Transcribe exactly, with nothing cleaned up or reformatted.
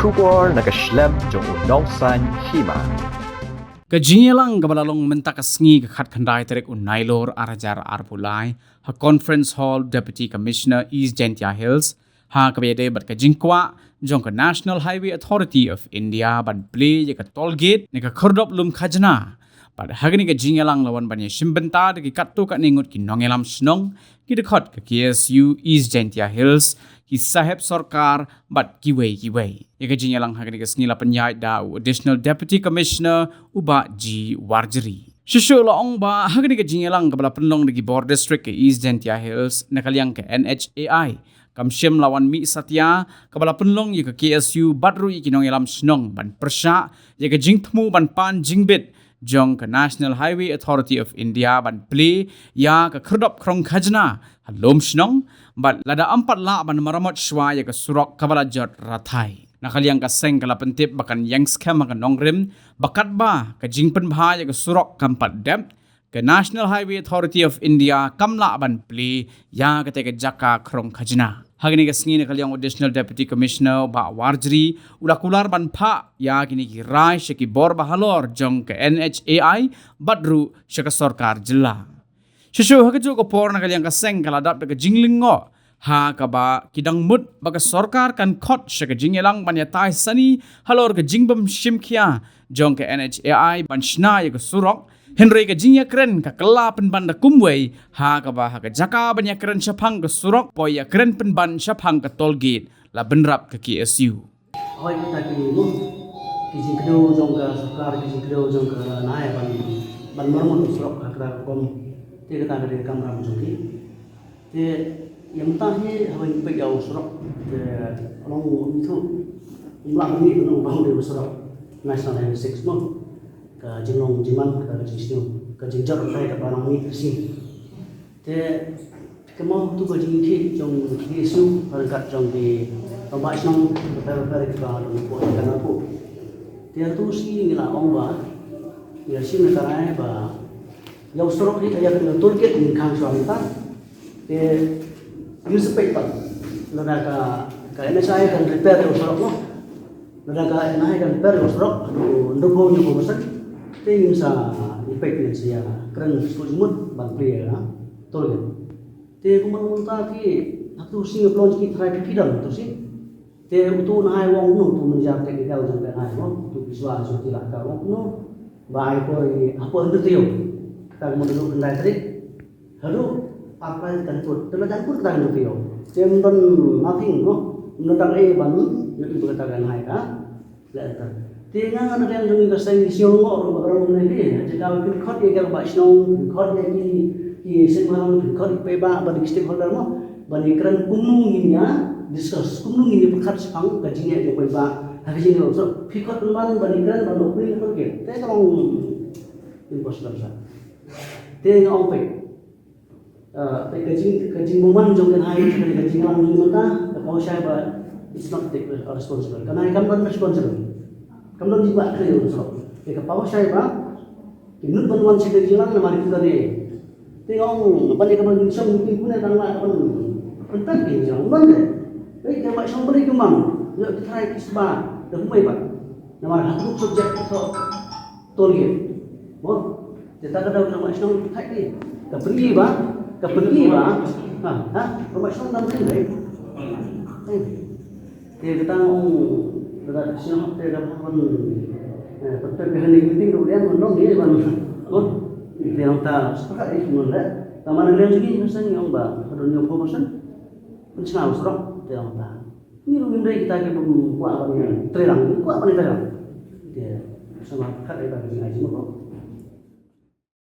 Khubor na ka shlem jong u Nongsaiñ Hima. Ka jingïalang kaba la long mynta ka sngi ka khatkhyndai tarik u Nailur ar hajar arphew lai ha Conference Hall Deputy Commissioner East Jaintia Hills, ha kaba ïadei bad ka jingkwah jong ka National Highway Authority of India ban plie ïa ka toll gate ne ka khyrdop lum khajna. Bad ha kane ka jingïalang la wan ban ïashim bynta da ki katto katne ngut ki nongïalam shnong, ki dkhot ka K S U East Jaintia Hills, ki sahep sorkar bad kiwei kiwei. Ïa ka jingïalang ha kane ka sngi la pynïaid da u Additional Deputy Commissioner u Bah G Warjri. Shuh shuh la ong ba ha kane ka jingïalang kaba la pynlong da ki bor district ka East Jaintia Hills na ka liang ka N H A I, kam shym la wan mih satia, kaba la pynlong ïa ka K S U bad ruh ïa ki nongïalam shnong ban pyrshah ïa ka jingthmu ban pan jingbit jong ka National Highway Authority of India ban plie ïa ka khyrdop khrong khajna ha lum shnong, bad lada ym pat lah ban maramot shuwa ïa ka surok kaba la jot rathai. Na ka liang ka seng ka la pyntip ba kan ïeng skhem ha ka nongrim, ba katba ka jingpynbha ïa ka surok kam pat dep, ka National Highway Authority of India kam lah ban plie ïa kata ka jaka khrong khajna. Ha kane ka sngi na ka liang u Additional Deputy Commissioner Bah Warjri u la kular ban phah ïa kine ki rai sha ki bor ba halor jong ka N H A I bad ruh sha ka sorkar jylla. Shuh shuh ha kajuh ka por na ka liang ka seng ka la dap da ka jinglyngngoh ha kaba ki dang mut ba ka sorkar kan khot sha ka jingïalang ban ïatai sani halor ka jingbym shim khia jong ka N H A I ban shna ïa ka surok. Hynrei ka jingïakren ka kylla pynban da kumwei ha kaba ha ka jaka ban ïakren shaphang ka surok, poi ïakren pynban shaphang ka toll gate, la bynrap ka K S U. Hoi kita ki mo, ki jingkdew jong ka sorkar, ki jingkdew jong ka NHAI ban, ban maramot surok ha kata ka rukom. Te kata ka dei ka kamram jong ki. Te ïa mynta hi haba ngi peit ïa u surok, te long u ithuh, um lah ban mih, long ba u dei u surok National Highway six mo. Ka jinglong jingman, ka jingsniew, ka jingjot ruh ka ba nang mih ka sngi. Te ka mut tu ka jingkhih jong ki issue ryngkat jong ki rangbah shnong bapher bapher kiba don hapoh ka napoh. Te tu shi ngi la ong ba ïa shi ngi ka rai ba ïa u surok hi ka ïa ka toll gate ngi khang shuwa mynta. Te ngin sa peit pat lada ka, ka N H A I kan repair ïa u surok noh. Lada ka N H A I kan repair ïa u surok haduh hynriewphew hynñiewphew percent, te ngin sa ïa peit, ngin sa ïa kren sngewbha mut ban plie ïa ka toll gate. Te kumno mynta ki, ha tu shi nga pynlong ki trai ki don tu shi. Te utu u N H A I u ong kumno, utu u manager technical jong ka N H A I u ong, utu u Biswa Jyoti Lahkar u ong kumno, ba ai por ïa hapoh hynriew taïew. Kata ka mut haduh khyndai tarik haduh arphew lai kan kut. Te la jan kut kata ka hynriew taïew. Te ym don nothing mo, ym don tang ei ban ïohi ba kata ka N H A I ka leh enter. Te nga, nga na liang jong ngi ka seng ngi sngew lyngngoh ruh ba ka rong ne ki, ha jaka ba pynkhot ïa ki rangbah shnong, pynkhot ïa ki, ki seng balang, pynkhot ïa ki paidbah bad ki stakeholder mo, ban ïakren kumno ngin ïa discuss, kumno ngin ïa pyrkhat shaphang ka jingeh jong u paidbah ha ka jingeh. So pynkhot pynban ban ïakren ban opening ka toll gate, te ka long impossible sa. Te nga ong peit, ah, peit ka jing, ka jingbymman jong ka N H A I, ka jingïalang jong mynta, ka paw shai ba it's not take responsible. Ka N H A I kam don responsible. Kam don jingkwah khlem jong ka surok. Te ka paw shai ba ki mut ban wan sha ka jingïalang namar ki don ne. Te nga ong ban ïa kaba ngin shong meeting pune tang la ban pynpet ki jong ban ne. Te ka ba shong bri kumang. Ïa ki trai ki sba da kumai ba. Namar ha tu subject to toll gate. Mo. Te ta ka dau ka rangbah shnong thait ni. Ka pynki ba, ka pynki ba. Ha, ha, rangbah shnong dang pynki ba. Te kata ong, kata shnong te ka pyn, eh, pynpet ka hani meeting ruh liang ban long ye ban. Mo. Te ong ta sepakat eh ngon le. Ta mana liang sini masa ni ong ba, ka don hynñiewphew percent. Pynshna u surok, te ong ta. Ngi ruh ngim dei kita ki bym kwah ban ïa trelang, kwah ban ïa trelang. Te sama kat ïa ka ngi ai jingmut.